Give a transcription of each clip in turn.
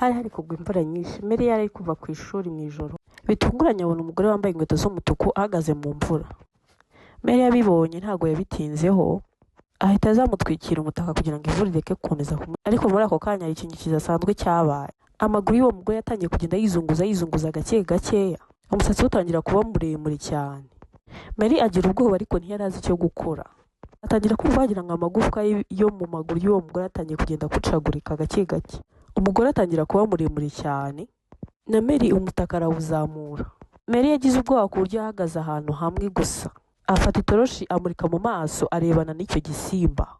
Hari hari kugwa imvura nyinshi. Mary yari ari kuva ku ishuri mu ijoro. Bitunguranye abona umugore wambaye inkweto z'umutuku ahagaze mu mvura. Mary yabibonye, ntabwo yabitinzeho, ahita azamutwikira umutaka kugira ngo imvura ireke gukomeza ariko muri ako kanya hari ikintu kidasanzwe cyabaye. Amaguru y'uwo mugore yatangiye kugenda yizunguza, yizunguza gake gakeya, umusatsi we utangira kuba muremure cyane. Mary agira ubwoba, ariko ntiyari azi icyo gukora. Atangira kumva wagira ngo amagufwa yo mu maguru y'uwo mugore atangiye kugenda akucagurika gake gake. Umugore atangira kuba muremure cyane, na Mary umutaka arawuzamura. Mary yagize ubwoba ku buryo yahagaze ahantu hamwe gusa, afata itoroshi amurika mu maso, arebana n'icyo gisimba.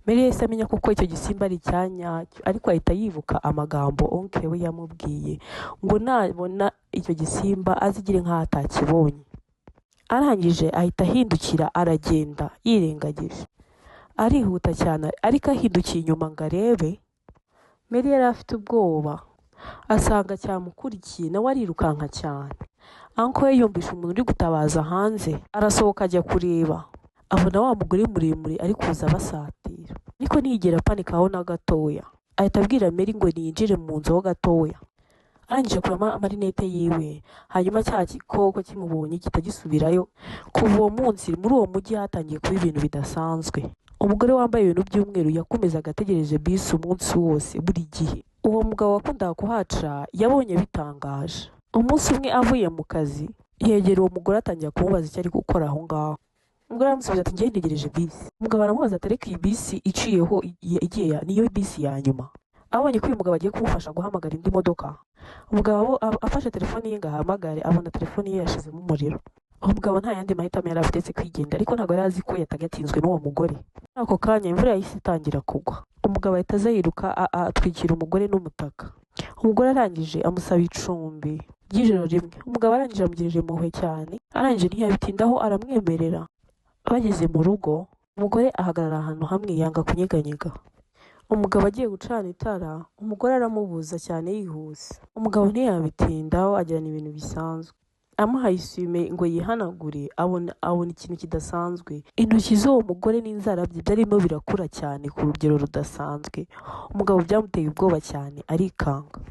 Mary yahise amenya koko icyo gisimba ari icya nyacyo, ariko ahita yibuka amagambo oncle we yamubwiye ngo nabona icyo gisimba azigire nk'aho atakibonye. Arangije ahita ahindukira, aragenda yirengagije, arihuta cyane, ariko ahindukiye inyuma ngo arebe, Mary yari afite ubwoba, asanga cyamukurikiye, nawe arirukanka cyane. Uncle we yumvisha umuntu uri gutabaza hanze, arasohoka ajya kureba, abona wa mugore muremure ari kuza abasatira, ariko ntiyigera apanikaho na gatoya. Ahita abwira Mary ngo niyinjire mu nzu ho gatoya. Arangije akuramo amarinete yiwe, hanyuma cya gikoko kimubonye gihita gisubirayo. Kuva uwo munsi, muri uwo mujyi hatangiye kuba ibintu bidasanzwe. Umugore wambaye ibintu by'umweru yakomezaga ategereje bisi umunsi wose, buri gihe. Uwo mugabo wakundaga kuhaca yabonye bitangaje. Umunsi umwe avuye mu kazi, yegera uwo mugore, atangira kumubaza icyo ari gukora aho ngaho. Umugore aramusubiza ati: "Ngiye ntegereje bisi." Umugabo aramubaza ati: "Ariko iyi bisi iciyeho igiye niyo bisi ya nyuma?" Abonye ko uyu mugabo agiye kumufasha guhamagara indi modoka, umugabo afashe telefone ye ngo ahamagare, abona telefone ye yashizemo umuriro. Uwo mugabo nta yandi mahitamo yari afite uretse kwigendera, ariko ntabwo yari azi ko yatagatinzwe n'uwo mugore. Muri ako kanya imvura yahise itangira kugwa. Umugabo ahita aza yiruka, atwikira umugore n'umutaka. Umugore arangije amusaba icumbi ry'ijoro rimwe. Umugabo arangije amugirira impuhwe cyane, arangije ntiyabitindaho, aramwemerera. Bageze mu rugo, umugore ahagarara ahantu hamwe, yanga kunyeganyega. Umugabo agiye gucana itara, umugore aramubuza cyane yihuse. Umugabo ntiyabitindaho, agirana ibintu bisanzwe. Amuhaye isume ngo yihanagure, abona ikintu kidasanzwe: intoki z'uwo mugore n'inzara bye byarimo birakura cyane ku rugero rudasanzwe. Umugabo byamuteye ubwoba cyane, arikanga.